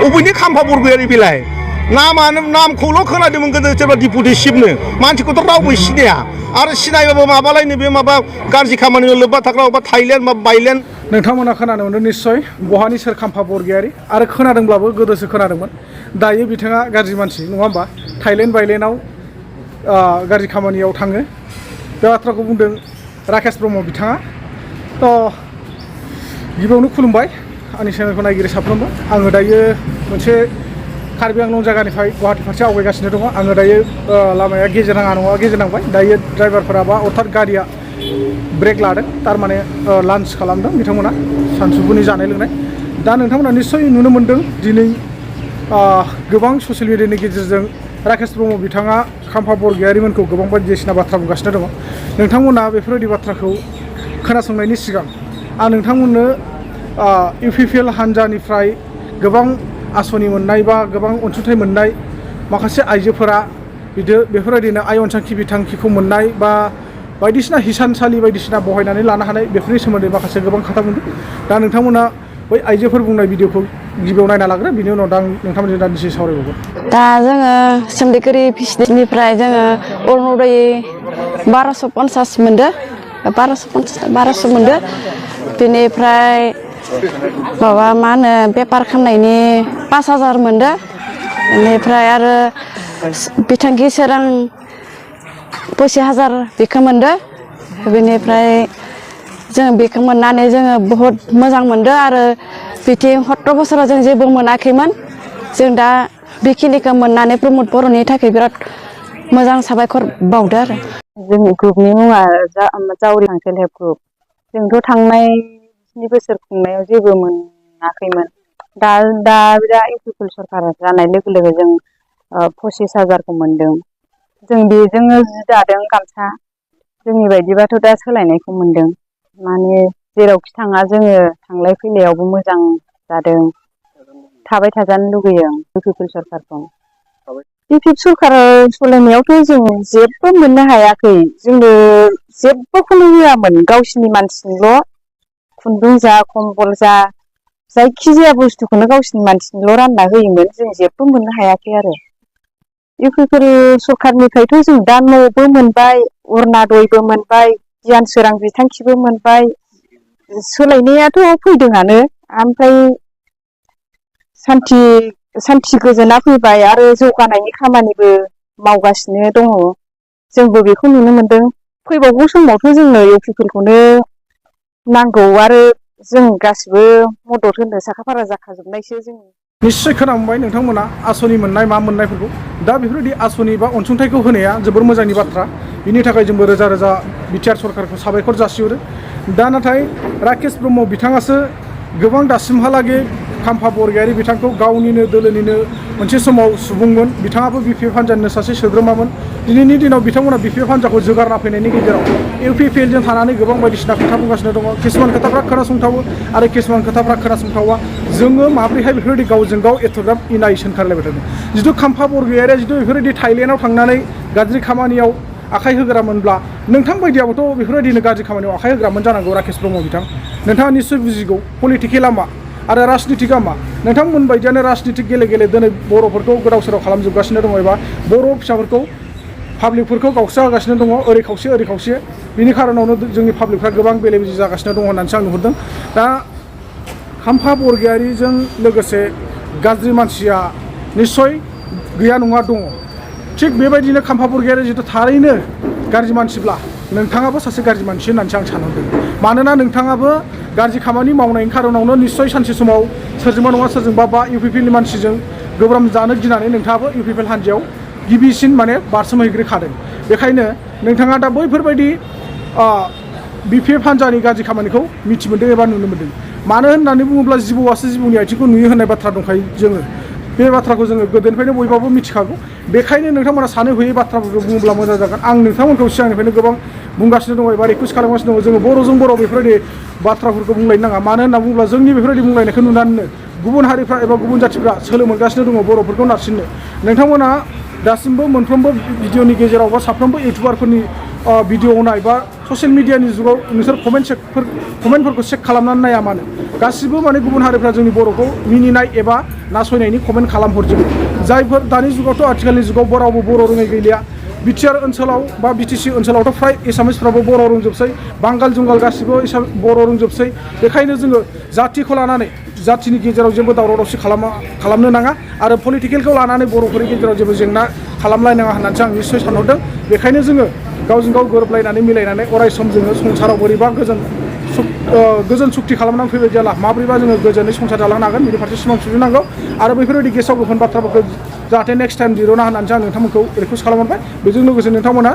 अबेनि खाम्फा बरगयारि बेलाय नामखौल' खोनादोंमोन गोदो सोरबा डिपुटि चिफनो मानसिखौथ' रावबो सिनाया आरो सिनायबाबो माबालायनो बे माबा गाज्रि खामानियाव लोब्बा थाग्रा बा थाइलेण्ड बा बाइलेण्ड नोंथांमोना खोनानो मोनदों निस्सय बहानि सोर खाम्फा बरगयारि आरो खोनादोंब्लाबो गोदोसो खोनादोंमोन दायो बिथाङा गाज्रि मानसि नङा होमबा थाइलेण्ड बाइलेण्डआव गाज्रि खामानियाव थाङो बे बाथ्राखौ बुंदों राकेश ब्रह्म बिथाङा थ' गिबियावनो खुलुमबाय आंनि चेनेलखौ नायगिरि साफ्रोमबो आङो दायो मोनसे कार्बि आंलं जायगानिफ्राय गुवाहाटी फारसे आवगायगासिनो दङ आङो दायो लामाया गेजेर नाङा नङा गेजेर नांबाय दायो ड्राइभारफोरा बा अर्थात गारिया ब्रेक लादों थारमाने लान्च खालामदों बिथांमोना सानसुफुनि जानाय लोंनाय दा नोंथांमोना निस्सय नुनो मोन्दों दिनै गोबां ससियेल मिडियानि गेजेरजों राकेश ब्रह्म बिथाङा खाम्फा बरगयारिमोनखौ गोबां बायदिसिना बाथ्रा बुंगासिनो दङ नोंथांमोना बेफोरबायदि बाथ्राखौ खोनासंनायनि सिगां आं नोंथांमोननो इउपिपिएल हान्जानिफ्राय गोबां आसनि मोननाय बा गोबां अनसुंथाइ मोननाय माखासे आइजोफोरा बेफोरबायदिनो आइ अनसुंथाइ बिथांखिखौ मोननाय बा बायदिसिना हिसानसालि बायदिसिना बहायनानै लानो हानाय बेफोरनि सोमोन्दै माखासे गोबां खोथा बुंदों दा नोंथांमोना बै आइजोफोर बुंनाय भिडिअखौ गिबियाव नायना लाग्रो बिनि उनाव दा नोंथांमोनजों दान्दिसे सावरायबावगोन दा जोङो सोमदेगोरि फिसनिफ्राय जोङो अरुण'दय 1250 मोनदो 1250 मोनदो बेनिफ्राय माबा मा होनो बेफार खालामनायनि 5000 मोनदो बेनिफ्राय आरो बिथांखि सोरां 25000 बेखौ मोनदो बेनिफ्राय जों बेखौ मोननानै जोङो बहुत मोजां मोनदो आरो बिथिं 17 बोसोराव जों जेबो मोनाखैमोन जों दा बेखिनिखौ मोननानै प्रमद बर'नि थाखाय बिराद मोजां साबायखर बावदो आरो जोंनि ग्रुपनि मुङा जावरि सेल्फ हेल्प ग्रुप जोंथ' थांनाय 2 बोसोर खुंनायाव जेबो मोनाखैमोन दा इउपिपिएल सरकार जानाय लोगो लोगो जों 25000खौ मोनदों जों बेजोंनो जि दादों गामसा जोंनि बायदिबाथ' दा सोलायनायखौ मोनदों माने जेरावखि थाङा जोङो थांलाय फैलायावबो मोजां जादों थाबाय थाजानो लुगैयो इउपिपिएल सरकारखौ इउपिपिएल सरकार सलायनायावथ' जों जेबो मोननो हायाखै जोंनो जेबोखौनो होआमोन गावसिनि मानसिनिल' खुन्दुं जा कम्बल जा जायखिजाया बुस्थुखौनो गावसिनि मानसिनिल' रानना होयोमोन जों जेबो मोननो हायाखै आरो इउपिपिएल सरकारनिफ्रायथ' जों दा न'बो मोनबाय अरुण'दयबो मोनबाय गियान सोरां बिथांखिबो मोनबाय सोलायनायाथ' फैदोंआनो ओमफ्राय सान्थि गोजोना फैबाय आरो जौगानायनि खामानिबो मावगासिनो दङ जोंबो बेखौ नुनो मोनदों फैबावगौ समावथ' जोंनो इउपिपिएलखौनो नांगौ आरो जों गासिबो मदद होनो साखाफारा जाखाजोबनायसो जों निश्चय खोनाबाय नोंथांमोना आसनि मोननाय मा मोननायफोरखौ दा बेफोरबायदि आसनि बा अनसुंथाइखौ होनाया जोबोर मोजांनि बाथ्रा बिनि थाखाय जोंबो रोजा रोजा बिटिआर सरकारखौ साबायखर जासिहरो दा नाथाय राकेश ब्रह्म बिथाङासो गोबां दासिमहालागै खाम्फा बरगयारि बिथांखौ गावनिनो दोलोनिनो मोनसे समाव सुबुंमोन बिथाङाबो बिपिएफ हान्जानिनो सासे सोद्रोमामोन दिनैनि दिनाव बिथांमोना बिपिएफ हान्जाखौ जोगारना फैनायनि गेजेराव इउपिपिएलजों थानानै गोबां बायदिसिना खोथा बुंगासिनो दङ किसुमान खोथाफ्रा खोनासंथावो आरो किसुमान खोथाफ्रा खोनासंथावा जोङो माब्रैहाय बेफोरबायदि गावजों गाव एथ'ग्राब इनाय सोंखारलायबाय थादों जिथु खाम्फा बरगयारिया जिथु बेफोरबायदि थाइलेण्डआव थांनानै गाज्रि खामानियाव आखाइ होग्रामोनब्ला नोंथां बायदियाबोथ' बेफोरबायदिनो गाज्रि खामानियाव आखाइ होग्रामोन जानांगौ राकेश ब्रह्म बिथां नोंथाङा निस्सय बुजिगौ पलिटिकेला मा आरो राजनितिकआ मा नोंथांमोन बायदियानो राजनितिक गेले दिनै बर'फोरखौ गोदाव सोराव खालामजोबगासिनो दङ एबा बर' फिसाफोरखौ पाब्लिकफोरखौ गावस्रा होगासिनो दङ ओरै खावसे बिनि खारनावनो जोंनि पाब्लिकफ्रा गोबां बेले बेजे जागासिनो दङ होननानैसो आं नुहुरदों दा खाम्फा बरगयारिजों लोगोसे गाज्रि मानसिया निस्सय गैया नङा दङ थिग बेबायदिनो खाम्फा बरगयारि जिथु थारैनो गाज्रि मानसिब्ला नोंथाङाबो सासे गाज्रि मानसि होननानैसो आं सानहरदों मानोना नोंथाङाबो गाज्रि खामानि मावनायनि खारनावनो निस्सय सानसे समाव सोरजोंबा नङा सोरजोंबा बा इउपिपिएलनि मानसिजों गोब्राब जानो गिनानै नोंथाङाबो इउपिपिएल हान्जायाव गिबिसिन माने बारसोमहैग्रोखादों बेखायनो नोंथाङा दा बैफोरबायदि बिपिएफ हान्जानि गाज्रि खामानिखौ मिथिमोनदों एबा नुनो मोन्दों मानो होननानै बुङोब्ला जिबौआसो जिबौनि आथिंखौ नुयो होननाय बाथ्रा दंखायो जोङो बे बाथ्राखौ जोङो गोदोनिफ्रायनो बयबाबो मिथिखागौ बेखायनो नोंथांमोना सानो हयै बाथ्राफोरखौ बुङोब्ला मोजां जागोन आं नोंथांमोनखौ सिगांनिफ्रायनो गोबां बुंगासिनो दङ एबा रिकुवेस्ट खालामगासिनो दङ जोङो बर'जों बर' बेफोरबायदि बाथ्राफोरखौ बुंलायनो नाङा मानो होनना बुङोब्ला जोंनि बेफोरबायदि बुंलायनायखौ नुनानैनो गुबुन हारिफ्रा एबा गुबुन जाथिफ्रा सोलो मोनगासिनो दङ बर'फोरखौ नारसिननो नोंथांमोना दासिमबो मोनफ्रोमबो भिडिअनि गेजेराव बा साफ्रोमबो इउटुबारफोरनि भिडिअ नाय बा ससियेल मिडियानि जुगाव नोंसोर कमेन्टफोरखौ चेक खालामनानै नाया मानो गासिबो माने गुबुन हारिफ्रा जोंनि बर'खौ मिनिनाय एबा नासयनायनि कमेन्ट खालामहरजोबो जायफोर दानि जुगावथ' आथिखालनि जुगाव रावबो बर' रोङै गैलिया बिटिआर ओनसोलाव बा बिटिसि ओनसोलावथ' फ्राय एसामिसफ्राबो बर' रोंजोबसै बांगाल जुंगाल गासिबो बर' रोंजोबसै बेखायनो जोङो जाथिखौ लानानै जाथिनि गेजेराव जेबो दावराव दावसि खालामनो नाङा आरो पलिटिकेलखौ लानानै बर'फोरनि गेजेराव जेबो जेंना खालामलायनाङा होननानैसो आं निस्सय सानहरदों बेखायनो जोङो गावजों गाव गोरोबलायनानै मिलायनानै अराय सम जोङो संसाराव बोरैबा गोजोन सुक्ति खालामनानै फैबाय जेला माब्रैबा जोङो गोजोनै संसार जालांनो हागोन बिनि फारसे सिमां सुजुनांगौ आरो बेफोरबायदि गेसाव गोफोन बाथ्राफोरखौ जाहाथे नेक्स्ट टाइम दिरुना होननानैसो आं नोंथांमोनखौ रिकुवेस्ट खालामहरबाय बेजों लोगोसे नोंथांमोना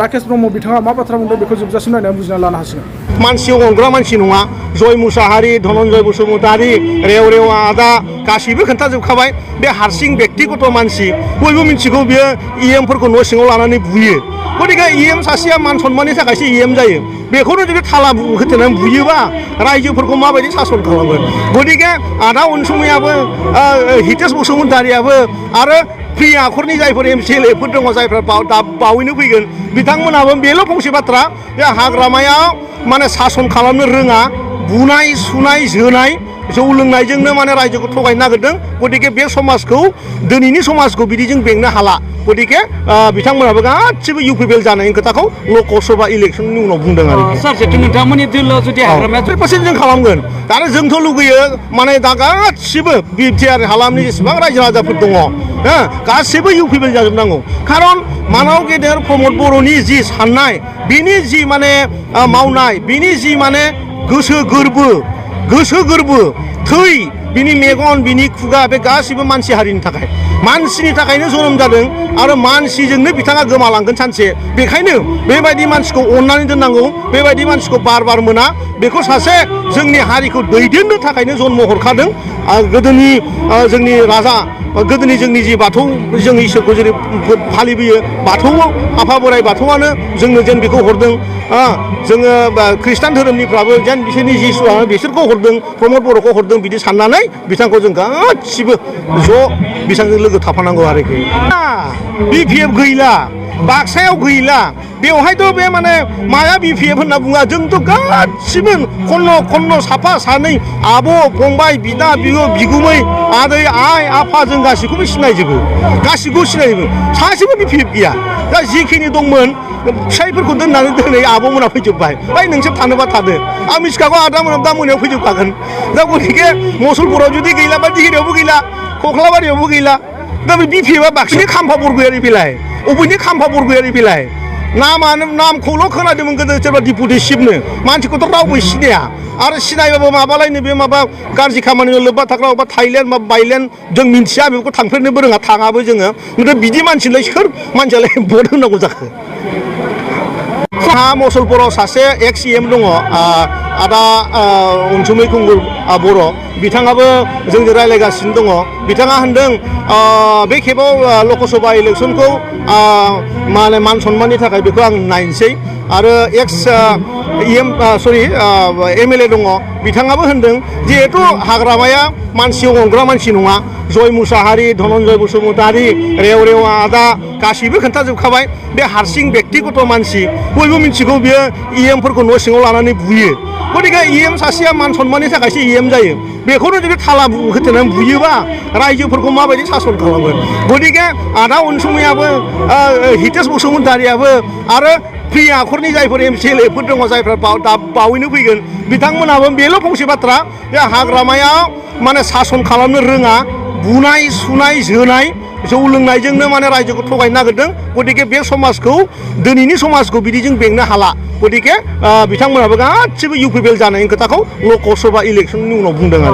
राकेश ब्रह्म बिथाङा मा बाथ्रा बुंदों बेखौ जोबजासिम नायनानै बुजिना लानो हासिगोन मानसि अनग्रा मानसि नङा जय मुसाहारि धनन्जय बसुमतारी रेव आदा गासैबो खोन्थाजोबखाबाय बे हारसिं बेक्तिगत मानसि बयबो मिथिगौ बियो इएमफोरखौ न' सिङाव लानानै बुयो गतिके इएम सासेया मान सन्माननि थाखायसो इएम जायो बेखौनो जुदि थाला होथेनानै बुयोबा रायजोफोरखौ माबायदि सासन खालामगोन गतिके आदा अनसुमैयाबो हितेश बसुमतारियाबो आरो प्रिय आखरनि जायफोर एमसिएलएफोर दङ जायफ्रा बावैनो फैगोन बिथांमोनाबो बेल' फंसे बाथ्रा जे हाग्रामायाव माने सासन खालामनो रोङा बुनाय सुनाय जोनाय जौ लोंनायजोंनो माने रायजोखौ थगायनो नागिरदों गतिके बे समाजखौ दिनैनि समाजखौ बिदिजों बेंनो हाला गतिके बिथांमोनाबो गासिबो इउपिपिएल जानायनि खोथाखौ लकसभा इलेक्सननि उनाव बुंदों आरो सार जितु नोंथांमोननि दिल्लीयाव जुदि हाग्रामाया 100% जों खालामगोन आरो जोंथ' लुगैयो माने दा गासिबो बिटिआर हालामनि जेसेबां रायजो राजाफोर दङ गासिबो इउपिपिएल जाजोबनांगौ खारन मानाव गेदेर प्रमद बर'नि जि साननाय बिनि जि माने मावनाय बिनि जि माने गोसो गोरबो थै बिनि मेगन बिनि खुगा बे गासिबो मानसि हारिनि थाखाय मानसिनि थाखायनो जोनोम जादों आरो मानसिजोंनो बिथाङा गोमालांगोन सानसे बेखायनो बेबायदि मानसिखौ अननानै दोननांगौ बेबायदि मानसिखौ बार मोना बेखौ सासे जोंनि हारिखौ दैदेननो थाखायनो जन्म हरखादों गोदोनि जोंनि राजा गोदोनि जोंनि जि बाथौ जों इसोरखौ जेरै फालिबोयो बाथौआव आफा बोराइ बाथौआनो जोंनो जेन बेखौ हरदों जोङो ख्रिस्टान धोरोमनिफ्राबो जेन बिसोरनि जिसुआ बिसोरखौ हरदों प्रमद बर'खौ हरदों बिदि साननानै बिथांखौ जों गासिबो ज' बिथांजों लोगो थाफानांगौ आरोखि बिपिएफ गैला बाक्सायाव गैला बेवहायथ' बे माने माया बिपिएफ होनना बुङा जोंथ' गासिबो खन्न साफा सानै आब' फंबाय बिदा बिगुमै आदै आइ आफा जों गासैखौबो सिनायजोबो सासेबो बिपिएफ गैया दा जिखिनि दंमोन फिसाइफोरखौ दोननानै दिनै आब'मोना फैजोबबाय ओइ नोंसोर थानोबा थादो आं मिथिखागौ आदामोना दा मोनायाव फैजोबखागोन दा गतिके मुसलपुराव जुदि गैला बा दिहिरियावबो गैला कख्लाबारियावबो गैला दा बे बिपिएफआ बाक्सानि खाम्फा बरगयारि बेलाय अबेनि खाम्फा बरगयारि बेलाय नामखौल' खोनादोंमोन गोदो सोरबा डिपुटि चिफनो मानसिखौथ' रावबो सिनाया आरो सिनायबाबो माबालायनो बे माबा गाज्रि खामानिजों लोब्बा थाग्रा बबेबा थाइलेण्ड माबा बाइलेण्ड जों मिन्थिया बेखौ थांफेरनोबो रोङा थाङाबो जोङो खिन्थु बिदि मानसिलाय सोर मानसियालाय भट होनांगौ जाखो मुसलपुराव सासे एक्स इएम दङ आदा अनसुमै खुंगुर बर' बिथाङाबो जोंजों रायज्लायगासिनो दङ बिथाङा होनदों बे खेबाव लकसभा इलेक्सनखौ माने मान सन्माननि थाखाय बेखौ आं नायनोसै आरो एक्स एमएलए दङ बिथाङाबो होनदों जिहेतु हाग्रामाया मानसि अनग्रा मानसि नङा जय मुसाहारि धनन्जय बसुमतारी रेव आदा गासैबो खोन्थाजोबखाबाय बे हारसिं बेक्तिगत मानसि बयबो मिथिगौ बियो इएमफोरखौ न' सिङाव लानानै बुयो गतिके इएम सासेया मान सन्माननि थाखायसो इएम जायो बेखौनो जुदि थाला होथेनानै बुयोबा रायजोफोरखौ माबायदि सासन खालामगोन गतिके आदा अनसुमैयाबो हितेश बसुमतारियाबो आरो प्रिय आखरनि जायफोर एमसिएलएफोर दङ जायफ्रा बावैनो फैगोन बिथांमोनाबो बेल' फंसे बाथ्रा जे हाग्रामायाव माने सासन खालामनो रोङा बुनाय सुनाय जोनाय जौ लोंनायजोंनो माने रायजोखौ थगायनो नागिरदों गतिके बे समाजखौ दिनैनि समाजखौ बिदिजों बेंनो हाला गतिके बिथांमोनाबो गासिबो इउपिपिएल जानायनि खोथाखौ लकसभा इलेक्सननि उनाव बुंदों आरो